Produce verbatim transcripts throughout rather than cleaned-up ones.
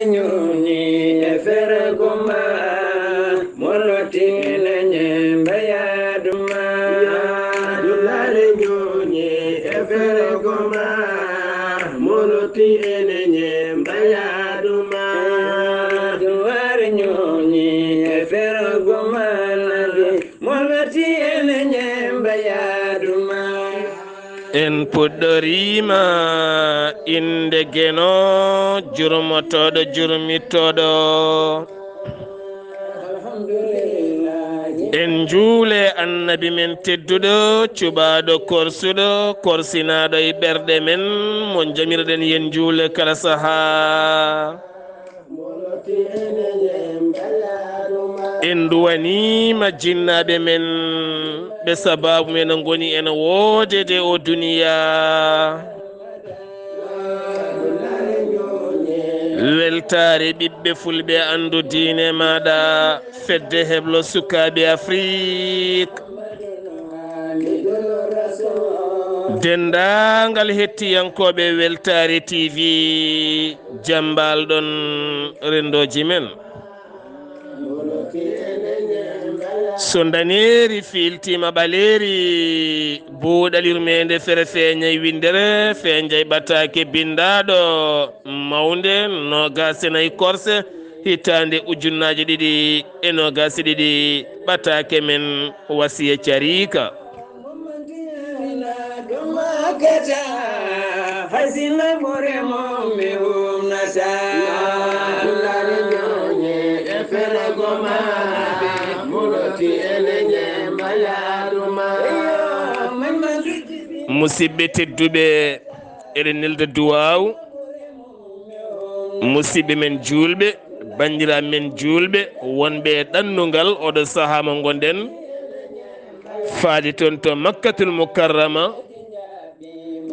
Ñuñi e fergo ma, moloti ene ñemba yaadu ma. Dullare ñuñi e fergo ma, moloti ene ñemba yaadu ma. Duware ñuñi e fergo ma, moloti ene ñemba yaadu ma. En puɗɗoriima innde Geno, jurmotooɗo, jurmitooɗo. En njuule Annabi men tedduɗo, cuɓaaɗo, korsuɗo, korsinaaɗo e ɓerɗe men, mo jamirɗen yen njuule kala sahaa. En nduwaniima jinnaaɓe men, ɓe sabaabu men ngoni en woodede o duniya. Weltaare ɓiɓɓe fulɓe, anndu diine maaɗa, fedde heblo sukaaɓe Afrik. Denndaangal hettiyankooɓe Weltaare T V, jam mbaal-ɗon renndooji men. So ndaneeri fiiltiima ɓaleeri, buuɗal yurmeende fere feeñay winndere, feeñay ɓataake binndaaɗo mawnde, noogaas e nayi korse, hitaande ujunnaaje ɗiɗi e noogaas e ɗiɗi, ɓataake men wasiya cariika. Musidɓe tedduɓe, eɗen nelda duwaaw. Musidɓe men juulɓe, banndiraaɓe men juulɓe, wonɓe e ɗannungal oɗo sahaa mo ngonɗen, faade toon to Makkatul Mukarrama,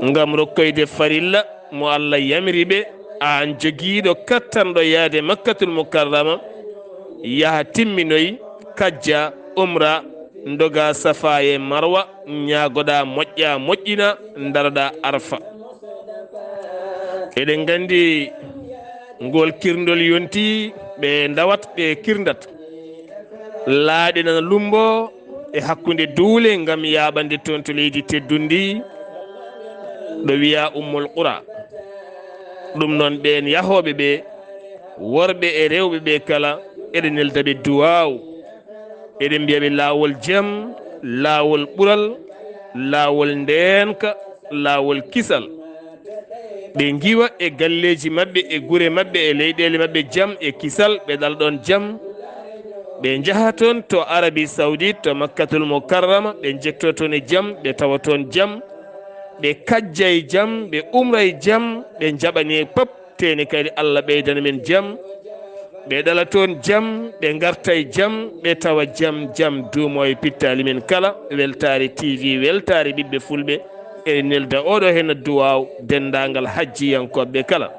ngam rokkoyde farilla mo Allah yamiri ɓe, aan jogiiɗo kattanɗo yaade Makkatul Mukarrama, yaha timminoy, kajja, umra, ndoga Safa e Marwa, ñaagoɗa moƴƴa, moƴƴina, ndaroɗa Arfa. Eɗen nganndi ngol kirndol yonti, ɓe ndawat, ɓe kirndat. Laaɗe nana lumbo e hakkunde duule ngam yaaɓande toon to leydi teddundi, ɗo wiya Ummul Qura. Ɗum noon, ɓeen yahooɓe ɓe, worɓe e rewɓe ɓe kala, eɗen nelda ɓe duwaaw. Eɗen mbiya ɓe laawol jam, laawol ɓural, laawol ndeenka, laawol kisal. Ɓe ngiwa e galleeji maɓɓe, e gure maɓɓe, e leyɗeele maɓɓe jam e kisal, ɓe ɗala ɗoon jam. Ɓe njaha toon to Arabie Saoudite, to Makkatul Mukarrama, ɓe njetto toon e jam, ɓe tawa toon jam. Ɓe kajja e jam, ɓe umra e jam, ɓe njaɓani pop. Teeni kadi Allah ɓeydana men jam, ɓe ɗala toon jam, ɓe ngarta e jam, ɓe tawa jam, jam duumo e pittaali men kala. Weltaare T V, weltaare ɓiɓɓe fulɓe, eɗen nelda oɗo heen duwaaw denndaangal hajjiyankooɓe kala.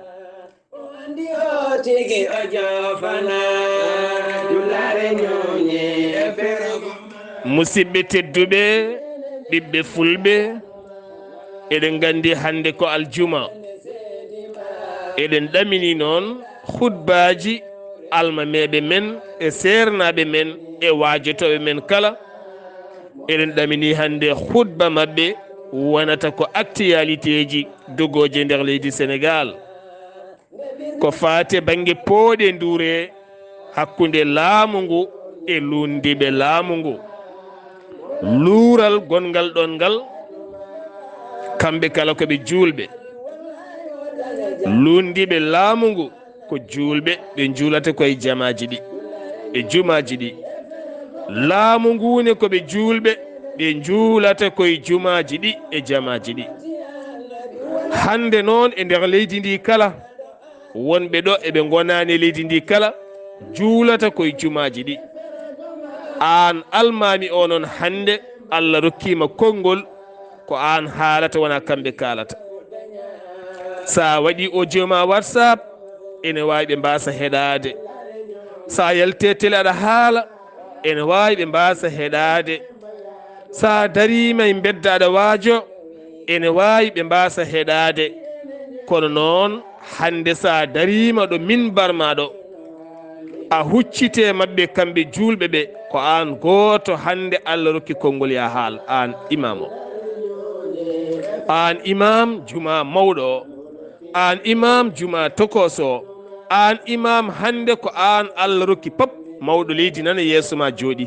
Musidɓe tedduɓe, ɓiɓɓe fulɓe, eɗen nganndi hannde ko aljuma. Eɗen ɗamini noon hutbaaji almameeɓe men e seernaaɓe men e waajotooɓe men kala. Eɗen ɗamini hannde hutba maɓɓe wonata ko actualitéji dogooji e nder leydi Senegaal. Ko faati e bannge pooɗe nduure hakkunde laamu ngu e luunndiiɓe laamu ngu. Luural gonngal ɗoon ngal, kamɓe kala ko ɓe juulɓe. Luunndiiɓe laamu ngu ko juulɓe, ɓe njuulata ko e jamaaji ɗi, e jumaaji ɗi. Laamu ngu ne ko ɓe juulɓe, ɓe njuulata ko e jumaaji ɗi, e jamaaji ɗi. Hannde noon e nder leydi ndi kala, wonɓe ɗo eɓe ngonaani e leydi ndi kala, juulata ko e jumaaji ɗi. Aan almaami o noon hannde, Allah rokkiima konngol, ko aan haalata, wonaa kamɓe kaalata. So a waɗi audio ma WhatsApp, ene waawi ɓe mbaasa heɗaade. So a yalti e télé aɗa haala, ene waawi ɓe mbaasa heɗaade. So a dariima e mbedda aɗa waajo, ene waawi ɓe mbaasa heɗaade. Kono noon, Hannde so a dariima ɗo minbar ma ɗo, a huccite maɓɓe kamɓe juulɓe ɓe, ko aan gooto hannde Allah rokki konngol ya haal, aan imaam o. Aan imaam juma mawɗo o, aan imaam juma tokooso o, aan imaam hannde ko aan Allah rokki pop mawɗo leydi nana yeeso ma jooɗi.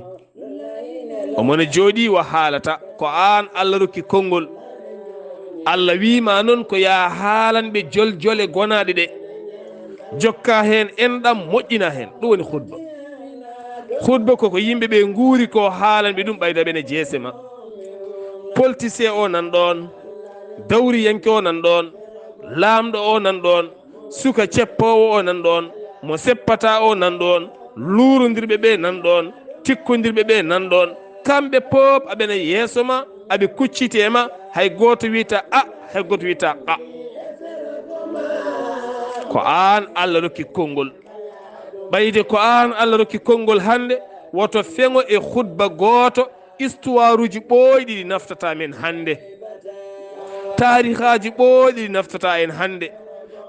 Omo no jooɗii o haalata, ko aan Allah rokki konngol. Allah wiima noon ko yaa haalan ɓe joljole gonaaɗe ɗe. Jokka heen enɗam, moƴƴina heen. Ɗum woni khutba. Khutba ko ko yimɓe ɓe nguuri ko haalan ɓe ɗum ɓayda ɓe ne jeese ma. Politicien o nan ɗoon, dawriyanke o nan ɗoon, laamɗo o nan ɗoon, suka ceppoowo o nan ɗoon, mo seppata o nan ɗoon, luurondirɓe ɓe nan ɗoon, tikkondirɓe ɓe nan ɗoon. Kamɓe pop aɓe na yeeso ma, aɓe kucciti e ma, hay gooto wiyta a, hay gooto wiyta qa. Ko aan Allah rokki konngol. Ɓayde ko aan Allah rokki konngol hannde, woto feŋo e khutba gooto, histoire uji ɓooyɗi ɗi naftata men hannde. Taarihaaji ɓooyɗi ɗi naftata en hannde.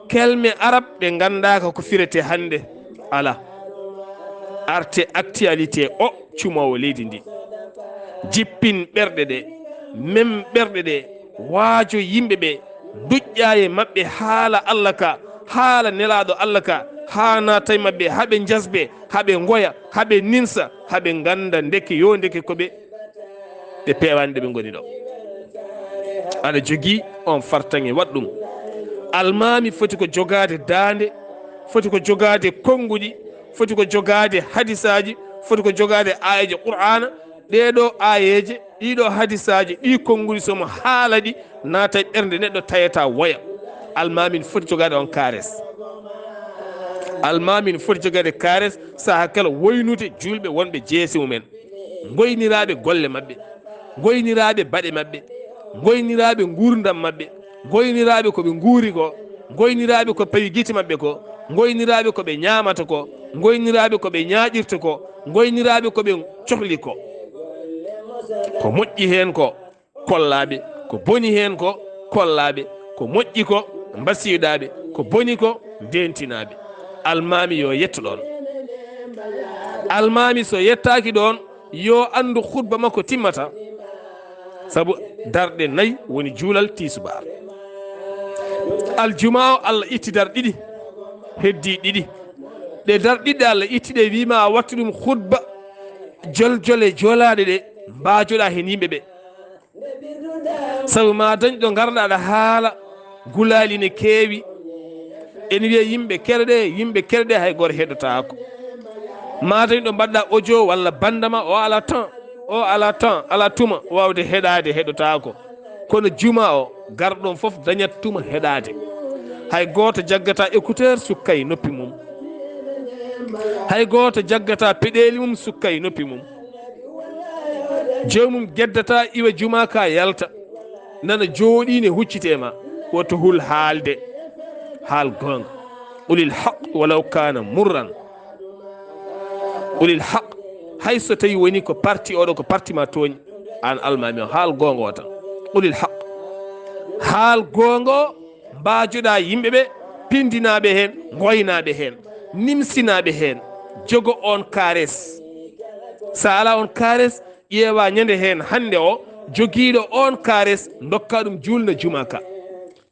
Kelme arab ɗe nganndaaka ko firete hannde. Ala. Arte actualité o cumoowo leydi ndi. Jippin ɓerɗe ɗe, mem ɓerɗe ɗe, waajo yimɓe ɓe, duƴƴa e maɓɓe haala Allah ka, haala nelaaɗo Allah ka, haa naata e maɓɓe, haa ɓe njasbe, haa ɓe ngoya, haa ɓe ninsa, haa ɓe ngannda ndeke yo ndeke ko ɓe, ɓe peewaani ɗo ɓe ngoni ɗo. Aɗa jogii on fartaŋŋe waɗ ɗum. Almaami foti ko jogaade daande, foti ko jogaade konnguɗi, foti ko jogaade hadisaaji, foti ko jogaade aayeeje Qur'aana, ɗeeɗo aayeeje, ɗiiɗo hadisaaji, ɗi konnguɗi so mo haala ɗi, naata e ɓernde neɗɗo tayata woya. Almaami ne foti jogaade on kaares. Almaami ne foti jogaade kaares saha kala woynude juulɓe wonɓe jeese mumen. Ngoyniraaɓe golle maɓɓe, ngoyniraaɓe baɗe maɓɓe, ngoyniraaɓe nguurndam maɓɓe, ngoyniraaɓe ko ɓe nguuri ko, ngoyniraaɓe ko pawi gite maɓɓe ko, ngoyniraaɓe ko ɓe ñaamata ko, ngoyniraaɓe ko ɓe ñaaƴirta ko, ngoyniraaɓe ko ɓe cohli ko. Ko moƴƴi heen ko kollaaɓe, ko boni heen ko kollaaɓe, ko moƴƴi ko mbasiiɗaaɓe, ko boni ko ndeentinaaɓe. Almaami yo yetto ɗoon. Almaami so yettaaki ɗoon, yo anndu khutba makko timmata. Sabu darɗe nayi woni juulal tiisubaar. Aljuma o Allah itti dar ɗiɗi, heddii ɗiɗi. Ɗe dar ɗiɗi Allah itti ɗe wiima a wattu ɗum khutba joljole jolaaɗe ɗe mbaajoɗa heen yimɓe ɓe. Sabu ma dañ ɗo ngarɗa aɗa haala, gulaali ne keewi. Ene wiya yimɓe keɗoɗe, yimɓe keɗoɗe, hay gooto heɗotaako. Ma dañ ɗo mbaɗɗa audio walla bandama, o ala temps, o ala temps, ala tuma waawde heɗaade, heɗotaako. Kono juma o, garɗo ɗoon fof dañat tuma heɗaade. Hay gooto jaggata écouteur sukka e noppi mum. Hay gooto jaggata peɗeeli mum sukka e noppi mum. Joomum geddata iwa juma ka yalta, nana jooɗii ne huccite ma, woto hul haalde. Haal goonga. Qulil haq walaw kana murran. Qulil haq, hay so tawi woni ko parti oɗo, ko parti ma tooñ, aan almaami o, haal goonga o tan. Qulil haq. Haal goonga o, mbaajoɗa yimɓe ɓe, pindinaaɓe heen, ngoynaaɓe heen, nimsinaaɓe heen. Jogo on kaares. So a alaa on kaares, ƴeewa ñande heen hannde o, jogiiɗo on kaares, ndokka ɗum juulna juma ka.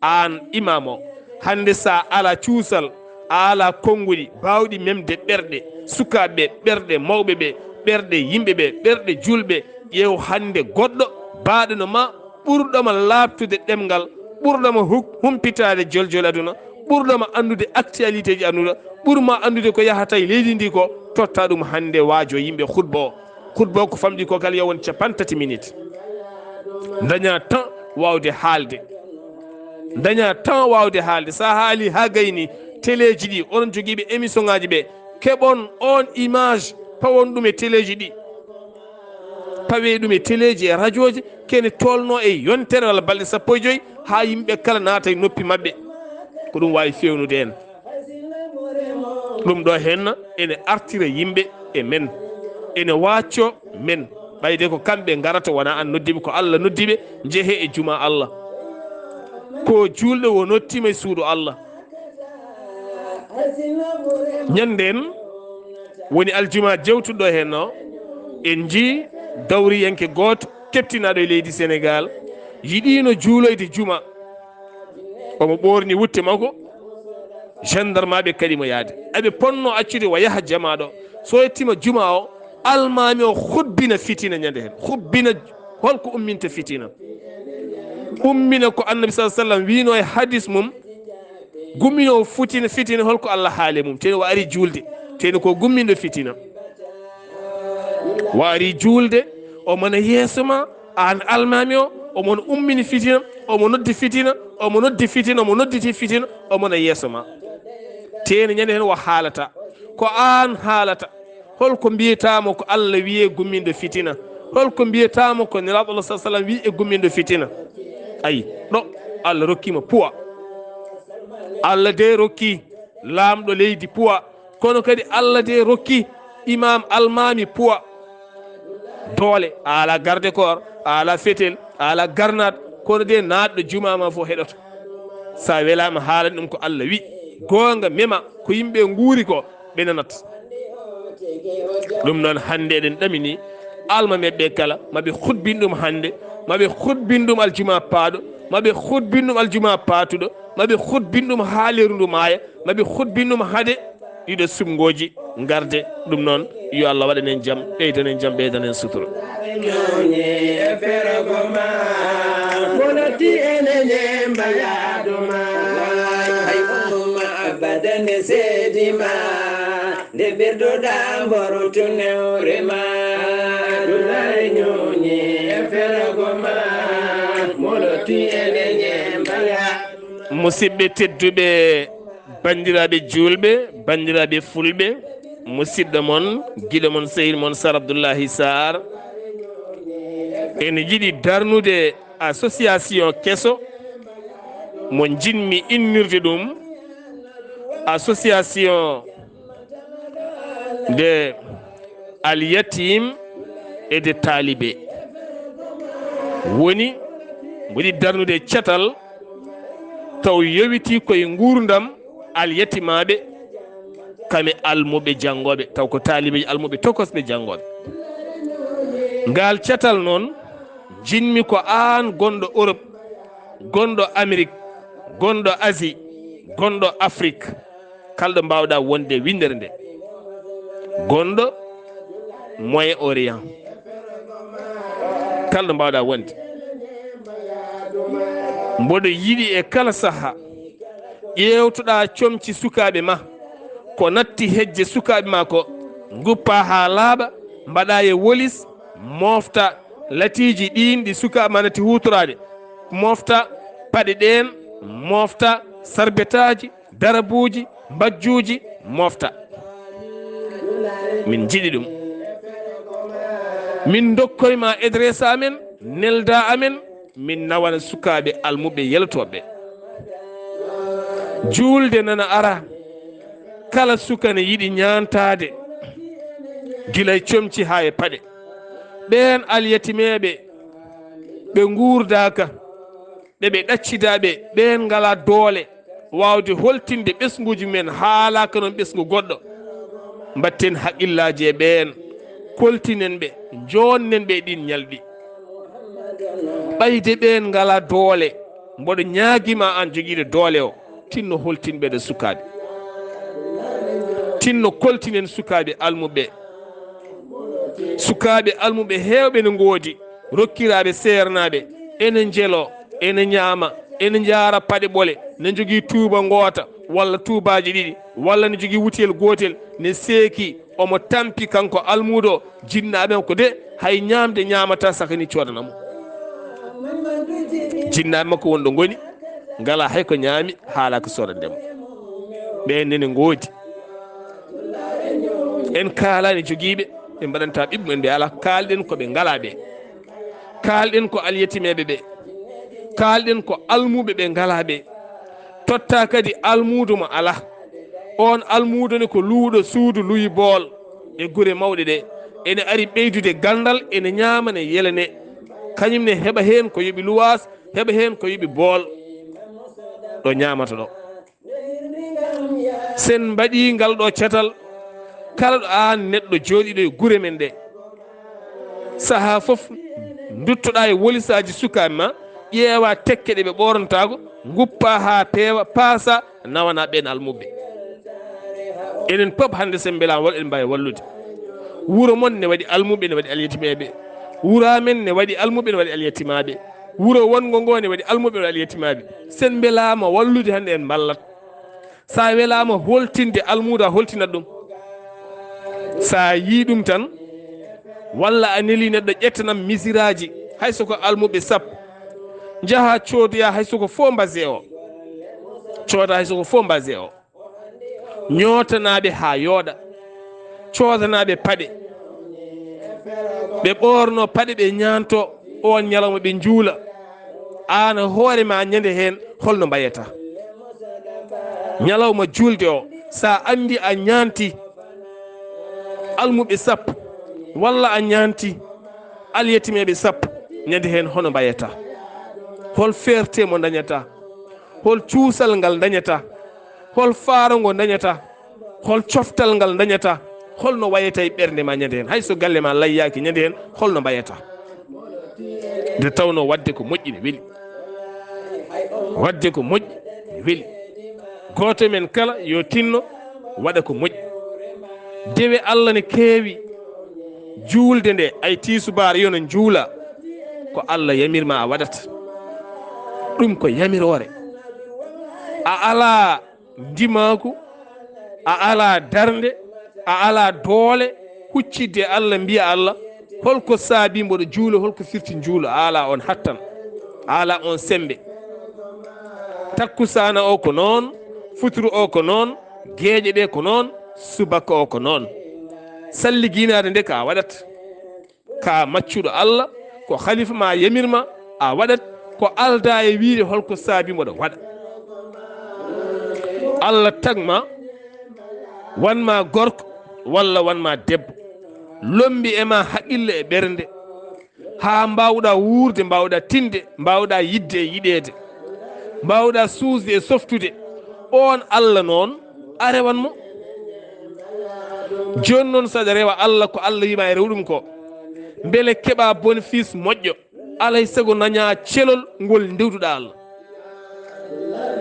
Aan imaam o, hannde so a alaa cuusal, a alaa konnguɗi baawɗi memde ɓerɗe sukaaɓe ɓe, ɓerɗe mawɓe ɓe, ɓerɗe yimɓe ɓe, ɓerɗe juulɓe, ƴeew hannde goɗɗo baaɗo no ma, ɓurɗoma laaɓtude ɗemngal, ɓurɗoma hu-, humpitaade joljole aduna, ɓurɗoma anndude actualité ji aduna, ɓurma anndude ko yahata e leydi ndi ko, totta ɗum hannde waajo yimɓe khutba o. Khutba o ko famɗi ko kala yo won cappanɗe tati minutes. Daña temps waawde haalde. Daña temps waawde haalde. So a haali haa gayni, teleeji ɗi, onon jogiiɓe émission ŋaaji ɓe, keɓon on image, pawon ɗum e teleeji ɗi. Pawe ɗum e teleeji e rajooji, kene tolno e yontere walla balɗe sappo e joy, haa yimɓe kala naata e noppi maɓɓe. Ko ɗum waawi fewnude en. Ɗum ɗo henna ene artira yimɓe e men, ene waacco men. Ɓayde ko kamɓe ngarata, wona an noddiɓe, ko Allah noddiɓe, njehe e juma Allah. Ko juulɗo wo nottima e suudu Allah. Ñande en woni aljuma jewtuɗo heen o, en njii dawriyanke gooto keɓtinaaɗo e leydi Senegaal, yiɗiino juuloyde juma. Omo ɓoorni wutte makko, gendarmeɓe kaɗi mo yaade. Aɓe ponno accude o yaha jama ɗo. So yettima juma o, almaami o hubbina fitina ñande heen. Hubbina, holko umminta fitina? Ummina ko Annabi sallallahu alaihi wasallam wiino e hadis mum, gummino fitina, fitina holko Allah haali mum? Teni o ari juulde, teni ko gummindo fitina. O ari juulde, o mona yeeso ma, aan almaami o, omo ummini fitina, omo noddi fitina, omo noddi fitina, omo nodditi fitina, o mona yeeso ma. Teni ñande heen o haalata, ko aan haalata. Holko mbiyetaamo ko Allah wiye gummindo fitina? Holko mbiyetaamo ko Nelaaɗo Allah sallallahu alaihi wasallam wiye gummindo fitina? Ayi, ɗo Allah rokkiima poids. Allah de rokki laamɗo leydi poids, kono kadi Allah de rokki imam almaami poids. Doole, a ala garde corps, a ala fetel, a ala garnat, kono de naatɗo juma ma fof heɗoto. Sa welama haalani ɗum ko Allah wi. Goonga mema ko yimɓe nguuri ko ɓe nanat. Ɗum noon hannde eɗen ɗamini almameɓe kala, maɓe hutbin ɗum hannde, maɓe hutbin ɗum aljuma paaɗo, maɓe hutbin ɗum aljuma paatuɗo, maɓe hutbin ɗum haa leeru ndu maaya, maɓe hutbin ɗum hade ɗiɗo sumngooji ngarde. Ɗum noon, yo Allah waɗan en jam, ɓeydan en jam, ɓeydan en sutura. Ñooñi e fergo ma, moloti ene ñemba yaadu ma. Hay umma abadan e seedi ma, nde ɓerduɗa mborotu newre ma. Dulare ñooñi e fergo ma, moloti ene ñemba yaadu ma. Musidɓe tedduɓe, banndiraaɓe juulɓe, banndiraaɓe fulɓe, musidɗo mon, giɗo mon, sehil mon, Sar Abdullahi Sar, ene yiɗi darnude association keso mo njiɗmi innirde ɗum association de Al Yatim e de Taalibe. Woni mboɗi darnude catal taw yowiti koye nguurndam alyatimaaɓe, kame almuɓe janngooɓe, taw ko taalibeeji almuɓe tokosɓe janngooɓe. Ngal catal noon, njiɗmi ko aan gonɗo Europe, gonɗo Amérique, gonɗo Asie, gonɗo Afrique, kala ɗo mbaawɗa wonde e winndere nde, gonɗo Moyen Orient, kala ɗo mbaawɗa wonde, mboɗo yiɗi e kala saha ƴeewtoɗa comci sukaaɓe ma, ko natti hejje sukaaɓe ma ko, nguppa haa laaɓa, mbaɗa e wolis, mofta latiiji ɗiin ɗi sukaaɓe ma natti huutoraade, mofta paɗe ɗeen, mofta sarbetaaji, darabuuji, mbajjuuji, mofta. Min njiɗi ɗum. Min ndokkoy ma adresse amen, nelda amen, min nawana sukaaɓe almuɓe yelotooɓe. Juulde nana ara, kala suka ne yiɗi ñaantaade, gila e comci haa e paɗe. Ɓeen alyatimeeɓe, ɓe nguurdaaka, ɓe ɓe ɗaccidaa ɓe, ɓeen ngalaa doole waawde holtinde ɓesnguuji mumen, haalaaka noon ɓesngu goɗɗo. Mbaɗten haqqillaaji e ɓeen, koltinen ɓe, njooɗnen ɓe e ɗiin ñalɗi. Ɓayde ɓeen ngalaa doole, mboɗo ñaagii ma aan jogiiɗo doole o, tinno holtin ɓeeɗo sukaaɓe. Tinno koltinen sukaaɓe almuɓe. Sukaaɓe almuɓe heewɓe ne ngoodi, rokkiraaɓe seernaaɓe, ene njelo, ene ñaama, ene njaara paɗe ɓole, ne njogii tuuba ngoota walla tuubaaji ɗiɗi, walla ne jogii wutiyel gootel, ne seeki, omo tampi kanko almuudo o, jinnaaɓe makko de, hay ñaamde ñaamataa, saka ni coodana mo. Jinnaaɓe makko won ɗo ngoni, ngalaa hay ko ñaami, haalaa ko soodande mo. Ɓeen nene ngoodi. En kaalaani jogiiɓe, ɓe mbaɗanta ɓiɓɓe mum en ɓe alaa. Kaalɗen ko ɓe ngalaa ɓe. Kaalɗen ko alyatimeeɓe ɓe. Kaalɗen ko almuuɓe ɓe ngalaa ɓe. Totta kadi almuudo mo alaa. Oon almuudo ne ko luuɗo suudu Luyi Bool e gure mawɗe ɗe. Ene ari ɓeydude ganndal, ene ñaama, ne yelene. Kañum ne heɓa heen ko yoɓi luwaas, heɓa heen ko yoɓi bool. Ɗo ñaamata ɗo. Sen mbaɗi ngal ɗo catal, kala ɗo aan neɗɗo jooɗiiɗo e gure men ɗe, sahaa fof nduttoɗaa e wolisaaji sukaaɓe ma, ƴeewa tekke ɗe ɓe ɓoornotaako, nguppa haa peewa, paasa, nawana ɓeen almuɓɓe. Enen pop hannde sen mbelaama wal, eɗen mbaawi wallude. Wuro mon ne waɗi almuɓɓe, ne waɗi alyatimeeɓe. Wuro amen ne waɗi almuɓɓe, ne waɗi alyatimaaɓe. Wuro wonngo ngo ne waɗi almuɓɓe, ne waɗi alyatimaaɓe. Sen mbelaama wallude hannde, en mballat. Sa welaama holtinde almuudo, a holtinat ɗum. Sa yii ɗum tan, walla a neli neɗɗo ƴettanam misiraaji, hay so ko almuɓɓe sappo, njaha coodoya hay so ko fof mbase o, cooda hay so ko fof mbase o, ñootanaaɓe haa yooɗa, coodanaaɓe paɗe, ɓe ɓoorno paɗe, ɓe ñaanto oon ñalawma, ɓe njuula. Aan hoore ma ñande heen, holno mbayata? Ñalawma juulde o, sa anndi a ñaanti almuɓɓe sappo, walla a ñaanti alyatimeeɓe sappo, ñande heen hono mbayata? Hol fierté mo dañata? Hol cuusal ngal dañata? Hol faaro ngo dañata? Hol coftal ngal dañata? Holno wayata e ɓernde ma ñande heen? Hay so galle ma layyaaki ñande heen, holno mbayata? Nde tawnoo waɗde ko moƴƴi ne weli. Waɗde ko moƴƴi ne weli. Gooto men kala yo tinno waɗa ko moƴƴi. Dewe Allah ne keewi. Juulde nde, ay tiisubaar yo no njuula. Ko Allah yamir ma a waɗata. Ɗum ko yamiroore. A alaa ndimaaku, a alaa darnde, a alaa doole huccidde Allah, mbiya Allah, hol ko saabi mboɗo juula, hol ko firti njuula? A alaa on hattan, a alaa on semmbe. Takkusaana o ko noon, futuru o ko noon, geeƴe ɗe ko noon, subaka o ko noon. Salligiinaade nde ka a waɗat. Ka maccuɗo Allah, ko khalifa ma yamir ma, a waɗat, ko aldaa e wiide hol ko saabi mboɗo waɗa. Allah tagma, wan ma gorko walla wan ma debbo, lombi e ma haqille e ɓernde, haa mbaawɗa wuurde, mbaawɗa tinde, mbaawɗa yidde e yiɗeede, mbaawɗa suusde e softude. Oon Allah noon, a rewan mo. Jooni noon, so aɗa rewa Allah, ko Allah wiima e rew ɗum ko, mbele keɓa bénéfice moƴƴo, alay sago daña celol ngol ndewduɗa Allah.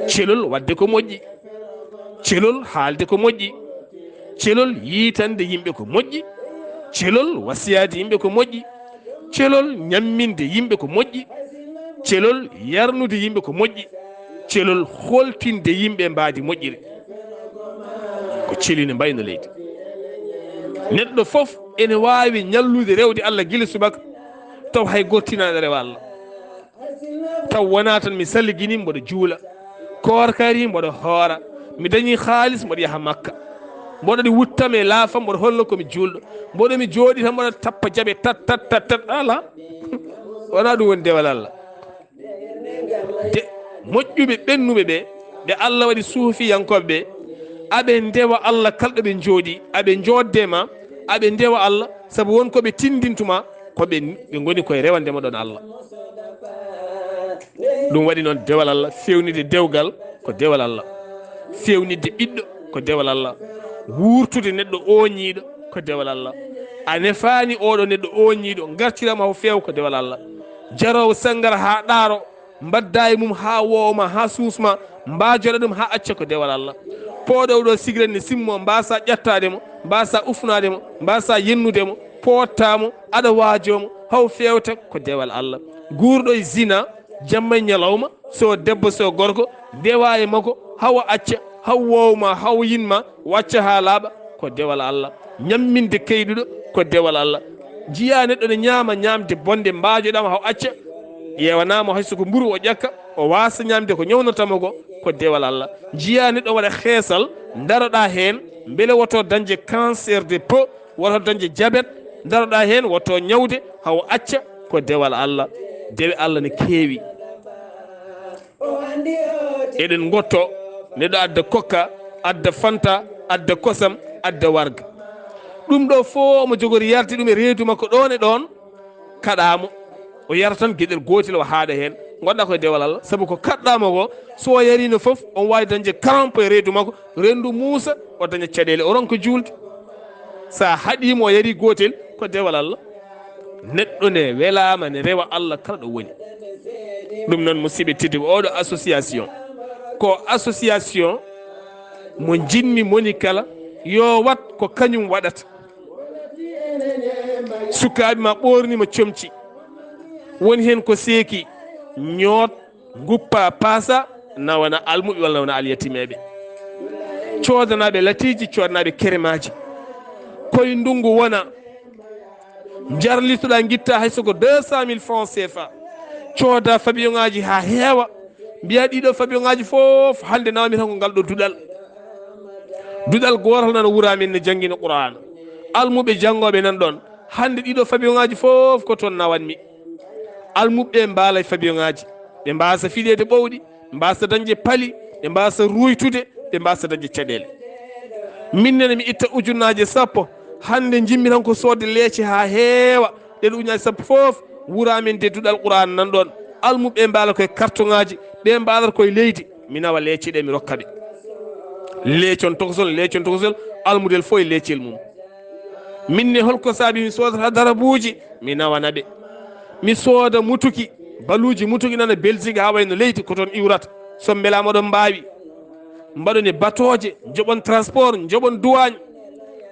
Celol waɗde ko moƴƴi, celol haalde ko moƴƴi, celol yiitande yimɓe ko moƴƴi, celol wasiyaade yimɓe ko moƴƴi, celol ñamminde yimɓe ko moƴƴi, celol yarnude yimɓe ko moƴƴi, celol holtinde yimɓe mbaadi moƴƴiri. Ko celi ne mbayno leydi. Neɗɗo fof ene waawi ñallude rewde Allah gila subaka, taw hay gooto tinaani rewa Allah. Taw wonaa tan mi salligini, mboɗo juula. Koorka ari, mboɗo hoora. Mi dañi haalis, mboɗo yaha Makka. Mboɗo ɗi wuttam e laafam, mboɗo holla ko mi juulɗo. Mboɗo mi jooɗi tan, mboɗo tappa jaɓe tat, tat, tat, tat. Alaa. Wonaa ɗum woni dewal Allah. De, moƴƴuɓe, ɓennuɓe ɓe, ɓe Allah waɗi suufiyankooɓe ɓe, aɓe ndewa Allah kala ɗo ɓe njooɗi, aɓe njoodde ma, aɓe ndewa Allah, sabu won ko ɓe tindintuma, ko ɓe, ɓe ngoni koye rewande mo ɗon Allah. Ɗum waɗi noon dewal Allah, fewnide dewgal ko dewal Allah, fewnidde ɓiɗɗo ko dewal Allah, wuurtude neɗɗo ooñiiɗo ko dewal Allah. A nefaani oɗo neɗɗo ooñiiɗo, ngartirama o feew ko dewal Allah. Jaroowo sanngara haa ɗaaro, mbadda e mum haa woowma, haa suusma, mbaajoɗa ɗum haa acca ko dewal Allah. Pooɗo oɗo sigaret ne simmo, mbasa ƴattaade mo, mbasa ufnaade mo, mbasa yennude mo, pootta mo, aɗa waajo mo, haw feewta ko dewal Allah. Guurɗo e zina, jamma e ñalawma, so debbo so gorko, ndewa e makko, hawa acca, haw woowma, haw yinma, wacca haa laaɓa, ko dewal Allah. Ñamminde keyɗuɗo, ko dewal Allah. Njiya neɗɗo ne ñaama ñaamde bonde, mbaajoɗama haw acca, ƴeewanamo hay so ko mburu o ƴakka, o wasa ñaamde ko ñawnatamo ko, ko dewal Allah. Njiya neɗɗo waɗa xeesal, ndaroɗa heen, mbele woto dañde cancer de peau, woto dañde jabet, ndaroɗa heen, woto ñawde, haw acca, ko dewal Allah. Dewe Allah ne keewi. Eɗen ngotto, neɗɗo adda kokka, adda fanta, adda kosam, adda warga. Ɗum ɗo fof omo jogori yarde ɗum e reedu makko ɗon e ɗon, kaɗamo. O yara tan geɗel gootel o haaɗa heen. Ngonɗa koye dewal Allah, sabu ko kaɗɗaama ko, so o yariino fof, on waawi dañde karampo e reedu makko, renndu muusa, o daña caɗeele, o ronka juulde. So a haɗiima o yari gootel, ko dewal Allah. Neɗɗo ne welaama ne rewa Allah kala ɗo woni. Ɗum noon, musidɓe tedduɓe, oɗo association ko association mo jinmi moni kala yo wat ko kañum waɗata. Sukaaɓe ma ɓoorni ma comci, woni heen ko seeki, ñoot, nguppa, paasa, nawana almuɓe walla nawana alyatimeeɓe. Coodanaaɓe latiiji, coodanaaɓe keremaaji. Koye ndunngu wona jarlitoɗaa, ngitta hay so ko deux cent mille francs C F A. Cooda fabiyoŋaaji haa heewa. Mbiya ɗiɗo fabiyoŋaaji fof hannde nawmi tan ko ngal ɗo duɗal. Duɗal gootal nan wura men ne janngina Qur'aana. Almuɓe janngooɓe nan ɗoon. Hannde ɗiɗo fabiyoŋaaji fof ko toon nawanmi. Almuɓe ɓe mbaala e fabiyoŋaaji. Ɓe mbaasa fiɗeede ɓowɗi, mbaasa dañde pali, ɓe mbaasa ruuytude, ɓe mbaasa dañde caɗeele. Min nene mi itta ujunnaaje sappo, hannde njimmi tan ko soodde leece haa heewa. Ɗen ujunnaaje sappo fof wura men de duɗal Qur'aana nan ɗoon. Almuɓe ɓe mbaala koye kartoŋaaji, ɓe mbaalata koye leydi. Mi nawa leece ɗe, mi rokka ɓe. Leecon tokosol, leecon tokosol, almudel fof e leecel mum. Min ne, holko saabi mi soodata darabuuji, mi nawana ɓe. Mi sooda mutuki, baluuji mutuki nana Belgique haa wayno leydi, ko toon iwrata. So mbelaama oɗon mbaawi, mbaɗon e batooje, njoɓon transport, njoɓon duwaañ,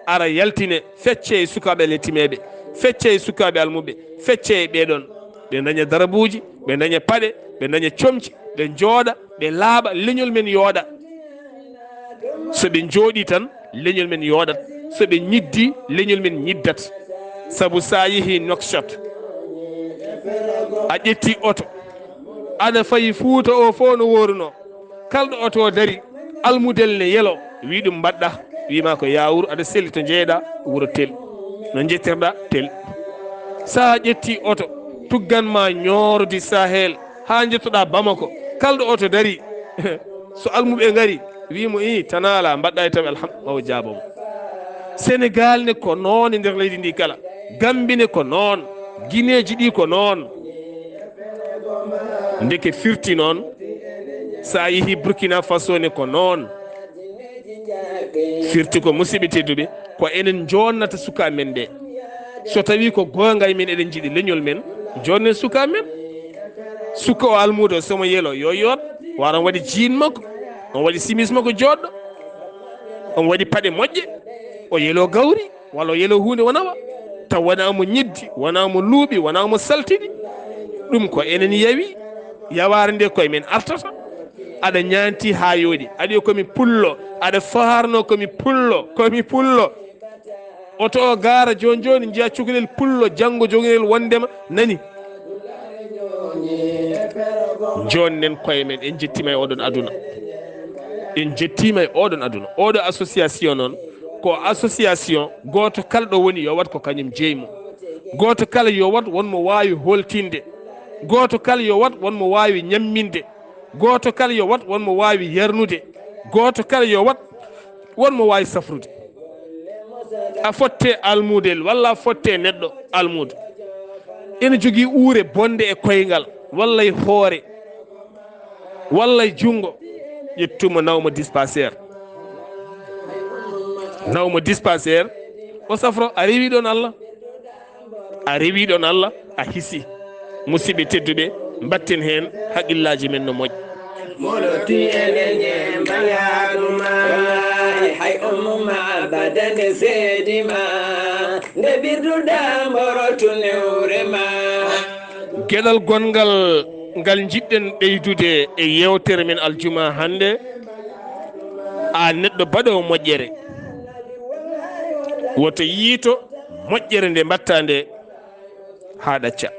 ara yaltine, fecce e sukaaɓe alyatimeeɓe, fecce e sukaaɓe almuɓe, fecce e ɓee ɗoon. Ɓe ndaña darabuuji, ɓe ndaña paɗe, ɓe ndaña comci, ɓe njooɗa, ɓe laaɓa, leñol men yooɗa. So ɓe njooɗii tan, leñol men yooɗat. So ɓe ñiddii, leñol men ñiddat. Sabu so a yehii Nouakchott, a ƴettii oto, aɗa fayi Fuuta o fof no woorunoo. Kala ɗo oto o dari, almudel ne yelo, wi ɗum mbaɗɗa, wi ma ko yaawuru, aɗa selli to njeeyɗa wuro tel, no njettirɗa tel. Sa ƴetti oto, tuggan ma ñoordi Sahel, haa njettoɗa Bamako. Kala ɗo oto dari, so almuɓe ngari, wi mo, "Ii, tanala, mbaɗɗa e tawi alham-," o jaabo mo. Senegal ne ko noon e nder leydi ndi kala. Gambi ne ko noon. Gineeji ɗi ko noon. Ndeke firti noon, so a yehi Burkina Faso ne ko noon. Firti ko, musidɓe tedduɓe, ko enen jonnata suka men nde. So tawi ko goonga e men, eɗen jiɗi leñol men, jonnen suka men. Suka o almuudo, somo yelo, yo yoot, wara on waɗi jiin makko, on waɗi simis makko joɗɗo, on waɗi paɗe moƴƴe, o yelo gawri. Walla o yelo huunde o nawa, taw wonaa mo ñiddi, wonaa mo luuɓi, wonaa mo saltidi. Ɗum ko enen yawi, yawaare nde koye men artata. Aɗa ñaanti haa yooɗi, aɗa wiya komi pullo, aɗa faharno komi pullo, komi pullo. Oto o gaara jooni jooni, njiya cukalel pullo, janngo joginel wondema nani. Jonnen koye men, en jettima e oɗon aduna. En jettima e oɗon aduna. Oɗo association noon, ko association gooto kala ɗo woni yo wat ko kañum jeyi mo. Gooto kala yo wat won mo waawi holtinde. Gooto kala yo wat won mo waawi ñamminde. Gooto kala yo wat won mo waawi yarnude. Gooto kala yo wat won mo waawi safrude. A fotte almudel walla a fotte neɗɗo almuudo. Ene jogii uure bonde e koyngal, walla e hoore, walla e junngo. Ƴettumo nawmo dispensaire. Nawmo dispensaire, o safro, a rewi ɗon Allah. A rewi ɗon Allah, a hisi. Musidɓe tedduɓe, mbatten heen haqillaji men no moƴƴi. Molotu ene ñeema yaadu ma. Wallaahi hay ummu ma abada nde seedi ma. Nde birduɗa mborotu newre ma. Geɗal gonngal ngal njiɗɗen ɓeydude e yeewtere men aljuma hannde, a neɗɗo baɗoowo moƴƴere, woto yiito moƴƴere nde mbaɗta nde haa ɗacca.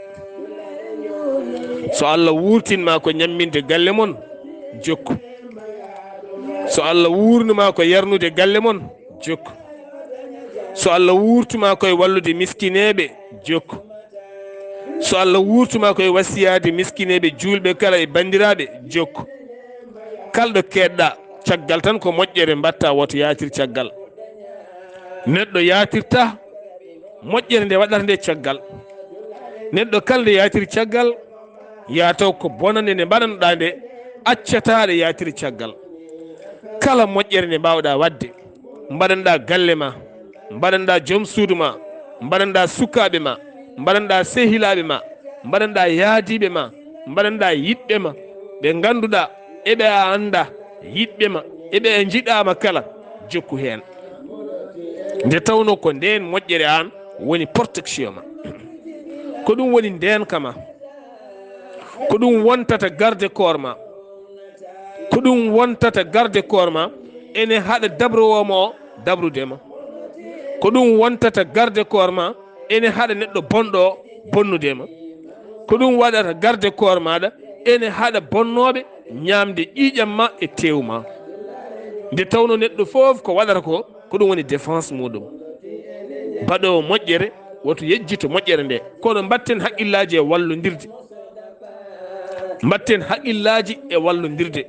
So Allah wuurtin ma ko ñamminde galle mon, jokku. So Allah wuurnu ma ko yarnude galle mon, jokku. So Allah wuurtu ma ko e wallude miskineeɓe, jokku. So Allah wuurtu ma ko e wasiyaade miskineeɓe, juulɓe kala e banndiraaɓe, jokku. Kala ɗo keedɗa, caggal tan ko moƴƴere mbaɗta, woto yaatir caggal. Neɗɗo yaatirta moƴƴere nde waɗata nde caggal. Neɗɗo kala nde yaatiri caggal, yaa taw ko bonannde nde mbaɗanoɗaa nde, accataa ɗe yaatiri caggal. Kala moƴƴere nde mbaawɗaa waɗde, mbaɗanoɗaa galle ma, mbaɗanoɗaa joom suudu ma, mbaɗanoɗaa sukaaɓe ma, mbaɗanoɗaa sehilaaɓe ma, mbaɗanoɗaa yaadiiɓe ma, mbaɗanoɗaa yiɗɓe ma, ɓe ngannduɗaa eɓe a anndaa yiɗɓe ma, eɓe a njiɗaa ma kala, jokku heen. Nde tawnoo ko ndeen moƴƴere aan woni protection ma. Ko ɗum woni ndeenka ma. Ko ɗum wontata garde corps ma. Ko ɗum wontata garde corps ma, ene haɗa dabrowoo ma o dabrude ma. Ko ɗum wontata garde corps ma, ene haɗa neɗɗo bonɗo o bonnude ma. Ko ɗum waɗata garde corps maaɗa, ene haɗa bonnooɓe ñaamde ƴiiƴam ma e teewu ma. Nde tawnoo neɗɗo fof ko waɗata ko, ko ɗum woni défense muɗum. Baɗoowo moƴƴere, woto yejjito moƴƴere nde. Kono mbatten haqqillaaji e wallondirde. Mbatten haqqillaaji e wallondirde.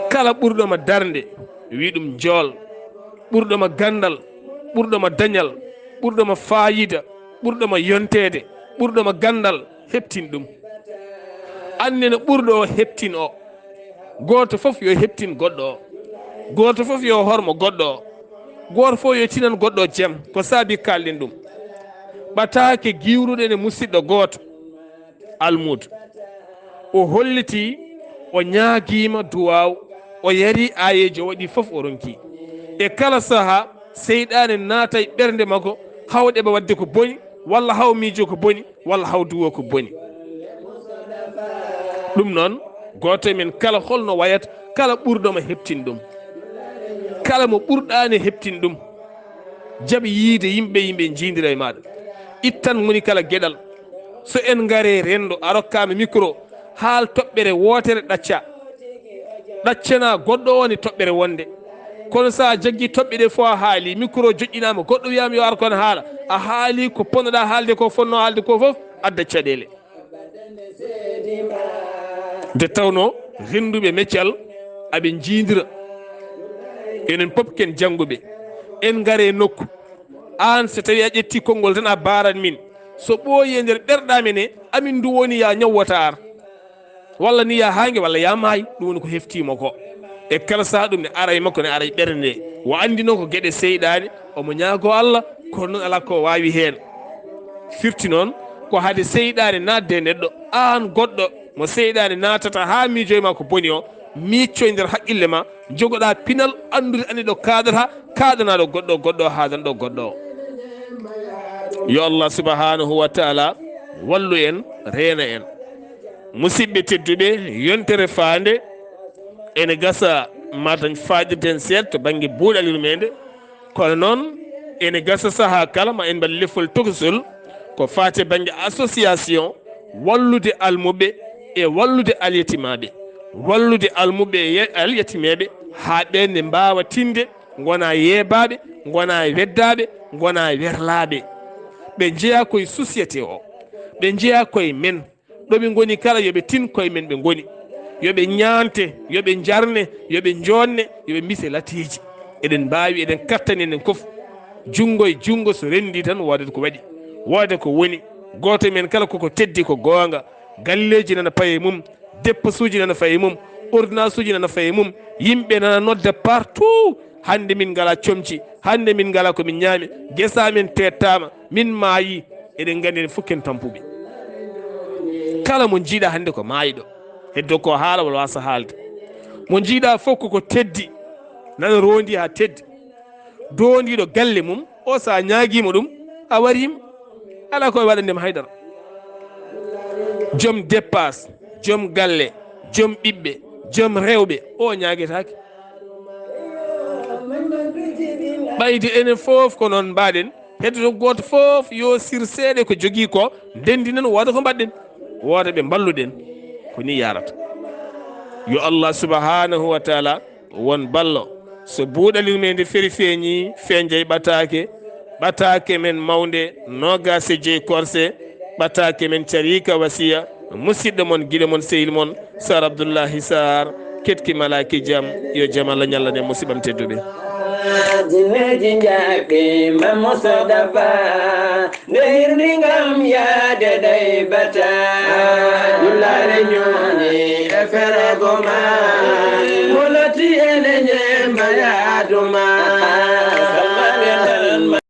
Kala ɓurɗo ma darnde, wi ɗum njool. Ɓurɗo ma ganndal, ɓurɗo ma dañal, ɓurɗo ma faayida, ɓurɗo ma yonteede, ɓurɗo ma ganndal, heɓtin ɗum. Anne no ɓurɗo o heɓtin o. Gooto fof yo heɓtin goɗɗo o. Gooto fof yo hormo goɗɗo o. Gooto fof yo tinan goɗɗo o jam. Ko saabi kaalɗen ɗum. Ɓataake giwruɗen e musidɗo gooto. Almuudo. O hollitii, o ñaagiima duwaaw, o yarii aayeeji, o waɗi fof o ronki. E kala sahaa, seyɗaane naata e ɓernde makko, haw ɗeɓa waɗde ko boni, walla haw miijoo ko boni, walla haw duwoo ko boni. Ɗum noon, gooto e men kala holno wayata, kala ɓurɗo ma heɓtin ɗum. Kala mo ɓurɗaani heɓtin ɗum. Jaɓi yiide yimɓe, yimɓe njiidira e maaɗa. Ittan moni kala geɗal. So en ngaree renndo, a rokkaama micro, haal toɓɓere wootere ɗacca. Ɗaccanaa goɗɗo o ne toɓɓere wonde. Kono so a jaggii toɓɓe ɗe fof a haali, micro joƴƴinaama, goɗɗo wiyaama yo ar kon haala. A haali ko ponnoɗaa haalde ko, fonnoo haalde ko fof, adda caɗeele. Nde tawnoo rennduɓe meccal aɓe njiidira. Enen pop ken jannguɓe. En ngare nokku. Aan so tawii a ƴettii konngol tan a baarat min. So ɓooyi e nder ɓerɗe amen he, amin ndu woni ya ñaw wota ar. Walla ni ya haange walla ya maay. Ɗum woni ko heftiima ko. E kala sahaa ɗum ne ara e makko, ne ara e ɓernde nde. O anndinoo ko geɗe seyɗaane, omo ñaagoo Allah, kono noon alaa ko o waawi heen. Firti noon ko hade seyɗaane naatde e neɗɗo, aan goɗɗo mo seyɗaane naatata haa miijoy ma ko boni o, miiccoy nder haqqille ma, jogoɗaa pinal anndude anndi ɗo kaaɗata, kaaɗanaa ɗo goɗɗo, goɗɗo haadan ɗo goɗɗo o. Yo Allah subhanahu wa taala wallu en, reena en. Musidɓe tedduɓe, yontere faande ene gasa mataw faaɗirten seeɗa to bannge buuɗal yurmeende. Kono noon, ene gasa sahaa kala ma en mbaɗ lefol tokosol ko faati e bannge association, wallude almuɓɓe e wallude alyetimaaɓe. Wallude almuɓɓe e ye-, alyetimeeɓe haa ɓeen ne mbaawa tinde, ngona yeebaaɓe, ngona weddaaɓe, ngona werlaaɓe. Ɓe njeyaa koye société o, ɓe njeyaa koye men. Ɗo ɓe ngoni kala, yo ɓe tin koye men ɓe ngoni. Yo ɓe ñaante, yo ɓe njarne, yo ɓe joonne, yo ɓe mbise lateeji. Eɗen mbaawi, eɗen kattani enen fof. Junngo e junngo so renndii tan, woodat ko waɗi, woodat ko woni. Gooto e men kala koko teddi ko goonga. Galleeji nana paye mum, deppasuuji nana faye mum, ordonnance uji nana faye mum. Yimɓe nana nodda partout. Hannde min ngalaa comci, hannde min ngalaa ko min ñaami, gesaa men teettaama, min maayii. Eɗen nganndi en fof ken tampuɓe. Kala mo njiiɗaa hannde ko maayɗo, heddo ko haala walla wasa haalde. Mo njiiɗaa fof koko teddi, nana roondi haa teddi. Doondiiɗo galle mum o, so a ñaagiima ɗum, a wariima. Alaa ko waɗande ma haydara. Joom dépasse, joom galle, joom ɓiɓɓe, joom rewɓe, o ñaagetaake. Ɓayde enen fof ko noon mbaɗen, heddoto gooto fof yo sir seeɗa ko jogii ko, ndenndinen wooda ko mbaɗɗen. Wooda ɓe mballuɗen. Ko ni yarata. Yo Allah subhanahu wa taala won ballo. So buuɗal yurmeende feri feeñi, fenjay ɓataake, ɓataake men mawnde, noogaas e joy korse, ɓataake men cariika wasiya, musidɗo mon, giɗo mon, sehil mon, Sar Abdullahi Sar, ketki malaaki jam, yo jam Allah ñallan en, musidɓam tedduɓe. Jinneeji njaɓɓi ma Mustafa, nde hirni ngam yaade ɗay bata. Dullaare ñooni e fergo ma, mo lotti ene ñemba yaadu ma.